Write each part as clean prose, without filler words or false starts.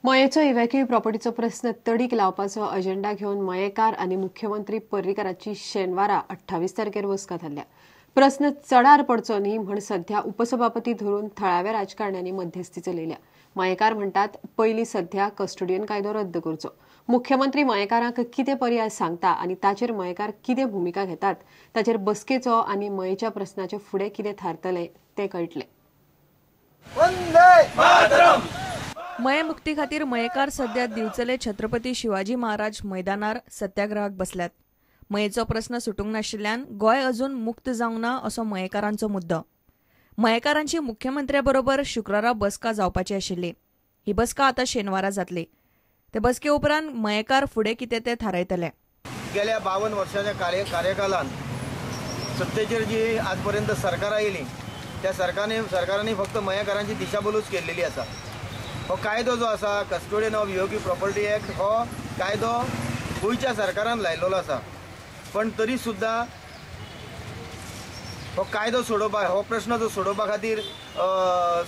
मयेचो इव्हॅक्यू प्रॉपर्टीचो प्रस्न तडीक लावपाचो अजेंडा घेवन मयेकार आनी मुख्यमंत्री पर्रीकाराची शेनवारा 28 तारखेर बसका थारल्या. प्रस्न चडार पडचो न्ही म्हण सध्या उपसभापती धरून थळाव्या राजकारण्यांनी मध्यस्थी चलयल्या. मयेकार म्हणटात पयली सध्या कस्टोडियन कायदो रद्द करचो. मुख्यमंत्री मयेकारांक कितें पर्याय सांगता आनी ताचेर मयेकार कितें भुमिका घेतात ताचेर बसकेचो आनी मयेच्या प्रस्नाचे फुडें कितें थारतलें तें कळटलें. मये मुक्ती खातीर मयेकार सध्या दिवचले छत्रपती शिवाजी महाराज मैदानार सत्याग्रहाक बसल्यात. मयेचो प्रस्न सुटूंक नाशिल्ल्यान गोंय अजून मुक्त जावंक ना असो मयेकारांचो मुद्दो. मयेकारांची मुख्यमंत्र्या बरोबर शुक्रारा बसका जावपाची आशिल्ली. ही बसका आतां शेनवारा जातली. ते बसके उपरांत मयेकार फुडें कितें ते थारायतले. गेल्या 52 वर्सांच्या कार्यकालान सत्तेचेर जी आजपर्यंत सरकारां आयलीं त्या सरकारांनी फक्त मयेकारांची दिशाभूलूच केल्लेली आसा. हो कायदो जो आसा custodian of EOQ property act हो कायदो गोंयच्या सरकारान लायलेलो आसा, पण तरी सुद्दां हो कायदो सोडोवपा हो प्रश्न जो सोडोवपा खातीर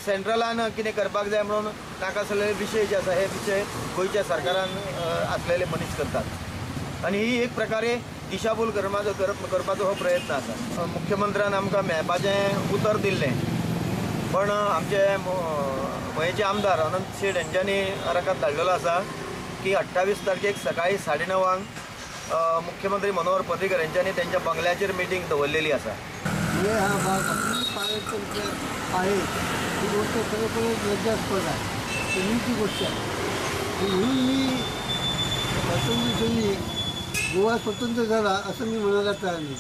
सेंट्रलान कितें करपाक जाय म्हणून नाका आसलेले विशय जे आसा हे विशय गोंयच्या सरकारान आसलेले मनीस करतात आनी ही एक प्रकारे दिशाभूल करपाचो हो प्रयत्न आसा. मुख्यमंत्र्यान आमकां मेळपाचें उतर दिल्लें, पण आमचे मयेचे आमदार अनंत शेट हेंच्यांनी रकाद धाडलेलो आसा की 28 तारखेक सकाळी 9:30 मुख्यमंत्री मनोहर पर्रीकर यांच्यानी त्यांच्या बंगल्याचेर मिटींग दवरलेली आसा. मये हा भाग आपली पारतंत्र्य आहे ही गोष्ट खरोखरच लज्जास्पद आहे, ही गोष्ट आहे. म्हणून मी स्वातंत्र्य सैनिक गोवा स्वतंत्र झाला असं मी म्हणायला तयार नाही.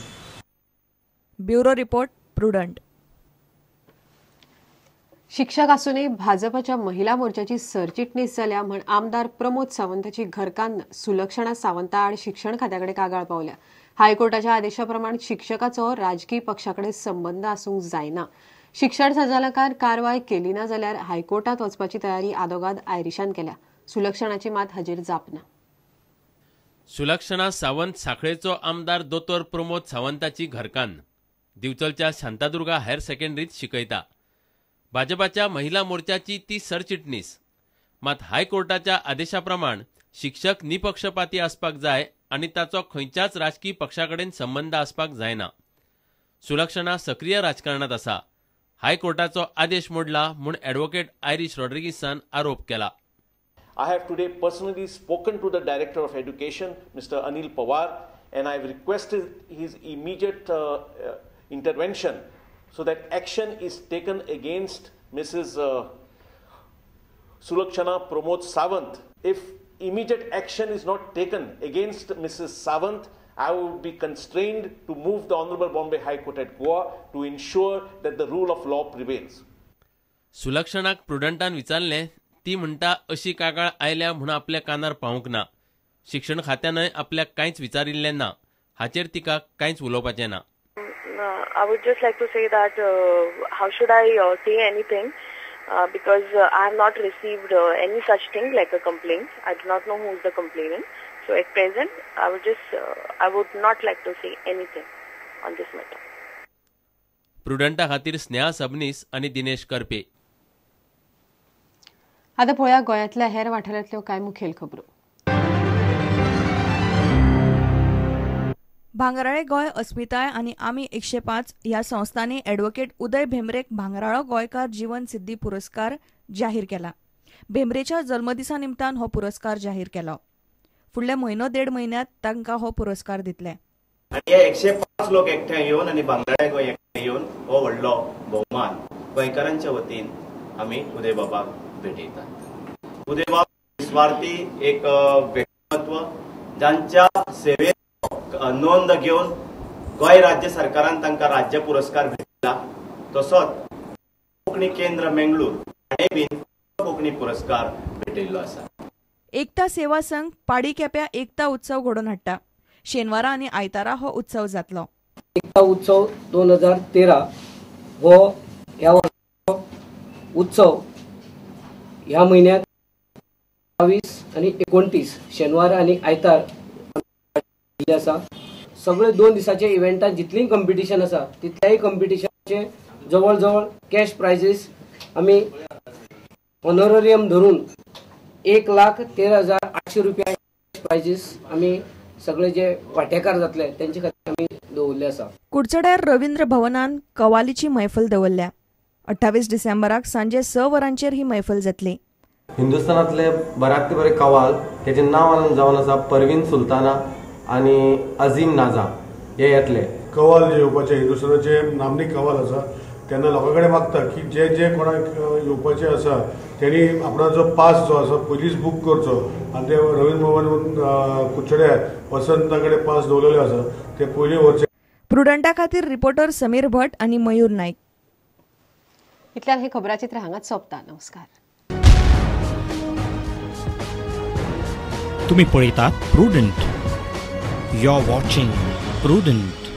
Bureau report, Prudent. शिक्षक आसूनय भाजपाच्या महिला मोर्चाची सरचिटणीस जाल्या म्हण आमदार प्रमोद सावंताची घरकान्न सुलक्षणा सावंता आड शिक्षण खात्याकडे कागाळ पावल्या. हायकोर्टाच्या आदेशाप्रमाण शिक्षकाचो राजकीय पक्षाकडे संबंध आसूंक जायना. शिक्षण संचालकान कारवाय केली ना जाल्यार हायकोर्टात वचपाची तयारी आदोगाद आयरिशान केल्या. सुलक्षणाची मात हाजेर जाप ना. सुलक्षणा सावंत साखळेचो आमदार दोतोर प्रमोद सावंताची घरकान्न दिवचलच्या शांतादुर्गा हायर सेकंडरीत शिकयता. भाजपाच्या महिला मोर्चाची ती सरचिटणीस. मात हायकोर्टाच्या आदेशाप्रमाण शिक्षक निपक्षपाती आसपाक जाय आनी ताचो खंयच्याच राजकी पक्षाकडेन संबंद आसपाक जायना. सुलक्षणा सक्रीय राजकारणात आसा. हायकोर्टाचो आदेश मोडला म्हूण ॲडव्होकेट आयरिश रॉड्रिगीसान आरोप केला. I have today personally spoken to the Director of Education, Mr. Anil Pawar, and I have requested his immediate intervention so that action is taken against Mrs. Sulakshana Pramod Sawant. If immediate action is not taken against Mrs. Sawant, I would be constrained to move the Honorable Bombay High Court at Goa to ensure that the rule of law prevails. सुलक्षणाक प्रुडंटान विचारलें, ती म्हणटा अशी कागाळ आयल्या म्हूण आपल्या कानार पावूंक ना. शिक्षण खात्यानय आपल्याक कांयच विचारिल्लें ना. हाचेर तिका कांयच उलोवपाचें ना. I would just like to say that how should I say anything because I have not received any such thing like a complaint. I do not know who is the complainant. So at present, I would not like to say anything on this matter. प्रुडंटा खातीर स्नेहा सबनीस आनी दिनेश करपे. आता पळोवया गोंयांतल्या हेर वाठारांतल्यो कांय मुखेल खबरो. भांगराळे गोंय अस्मिताय आनी आमी 105 ह्या संस्थांनी ॲडव्होकेट उदय भेंब्रेक भांगराळो गोंयकार जीवन सिद्धी पुरस्कार जाहीर केला. भेंब्रेच्या जल्मदिसा निमतान हो पुरस्कार जाहीर केलो. फुडल्या म्हयनो देड म्हयन्यांत तांकां हो पुरस्कार दितले. आनी हे 105 लोक एकठांय येवन आनी भांगराळे गोंय एकठांय येवन हो व्हडलो भोवमान गोंयकारांच्या वतीन आमी उदय बाबाक भेटयतात. उदय बाब निस्वार्थी एक व्यक्तिमत्व जांच्या सेवेत नोंद घेवन गोंय राज्य सरकारान तांकां राज्य पुरस्कार भेटला, तसोच कोंकणी केंद्र मेंगळूर हाणें बीन कोंकणी पुरस्कार भेटयल्लो आसा. एकता सेवा संघ पाडी केप्या एकता उत्सव घडोवन हाडटा. शेनवारा आनी आयतारा हो उत्सव जातलो. एकता उत्सव 2013 हो ह्या वर्साचो उत्सव ह्या म्हयन्यात 22 आनी 29 शेनवार आनी आयतार आसा. सगळे 2 दिसाचे इव्हेंटात जितलीं कॉम्पिटिशन आसा तितल्याय कॉम्पिटिशनाचे जवळ जवळ कॅश प्रायझीस आमी ऑनोरेरियम धरून 1,13,800 रुपया प्रायजीस आमी सगळे जे वांटेकार जातले तेंचे खातीर आमी दवरले आसा. कुडचड्यार रवींद्र भवनान कवालीची मैफल दवरल्या. 28 डिसेंबराक सांजे 6 वरांचेर ही मैफल जातली. हिंदुस्थानांतले बऱ्याक ते बरे कवाल हेजें नांव जावन आसा परवीन सुलताना आनी अजीम नाजा हे येतले. कवाल जे येवपाचे हिंदुस्थानाचे नामनी कवाल आसा तेन्ना लोकां कडेन मागता की जे जे कोणाक येवपाचे आसा तेणी आपणाचो पास जो आसा पयलींच बूक करचो आनी ते रवींद्र भवन कुडचड्यार वसंता कडेन पास दवरलेले आसा ते पयलीं व्हरचे. प्रुडंटा खातीर रिपोर्टर समीर भट आनी मयूर नाईक. इतल्यान हे खबराचित्र हांगाच सोंपता. नमस्कार. तुम्ही पळयतात Prudent. You are watching Prudent.